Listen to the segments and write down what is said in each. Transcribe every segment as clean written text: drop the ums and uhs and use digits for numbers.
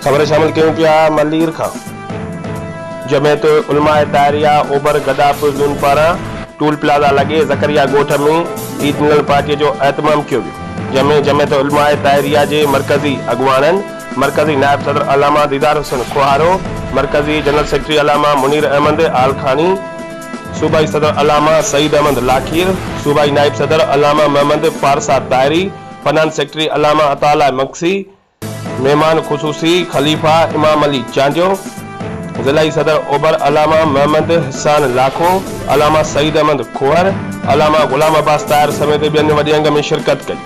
خبر شامل ڪيون پيا ملير کان جمعيت علماء طاهريه اوڀر گڏاپ زون پاران ٽول پلازا لڳي زڪريا ڳوٺ ۾ عيد ملڻ پارٽي جو اهتمام ڪيو ويو جنهن ۾ جمعيت علماء طاهريه جي مرڪزي اڳواڻن مرڪزي نائب صدر علامه ديدار حسين کوهارو، مرڪزي جنرل سيڪريٽري علامه منير احمد آلخاني، صوبائي صدر علامه سعيد احمد لاکير، صوبائي نائب صدر علامه محمد پارسا طاهري، فنانس سيڪريٽري علامه عطاء الله مگسي، مهمان خصوصي خليفه امام علي چانڊيو، ضلعي صدر اوڀر علامه محمد حسان لاکو، علامه سعيد احمد کوهر، علامه غلام عباس طاهر سميت ٻين وڏي انگ ۾ شرڪت ڪئي.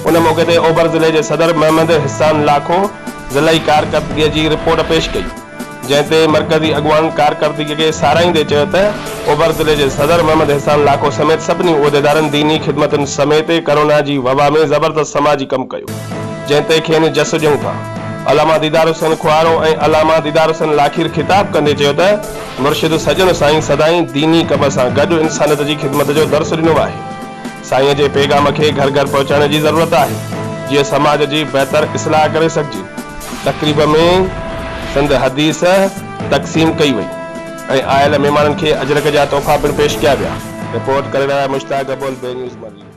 ان موقعي تي اوڀر ضلعي جي صدر محمد حسان لاکو ضلعي ڪارڪردگي جي رپورٽ پيش ڪئي، جنهن تي مرڪزي اڳواڻن ڪارڪردگي کي ساراهيندي چيو ته اوڀر ضلعي جي صدر محمد حسان لاکو سميت سڀني عهديدارن ديني خدمتن سميت ڪرونا جي وبا ۾ زبردست سماجي ڪم ڪيو، جنهن تي کين جس ڏيون ٿا. علامه ديدار حسين کوهارو ۽ علامه ديدار حسين لاکير خطاب ڪندي چيو ته مرشد سڄڻ سائين سدائين ديني ڪم سان گڏ انسانيت جي خدمت جو درس ڏنو آهي. سائينء جي پيغام کي گهر گهر پهچائڻ جي ضرورت آهي، جيئن سماج جي بهتر اصلاح ڪري سگهجي. تقريب ۾ سند حديث تقسيم ڪئي وئي ۽ آيل مهمانن کي اجرڪ جا تحفا پڻ پيش ڪيا ويا. رپورٽ ڪري رهيا آهي مشتاق گبول، بي نيوز ملير.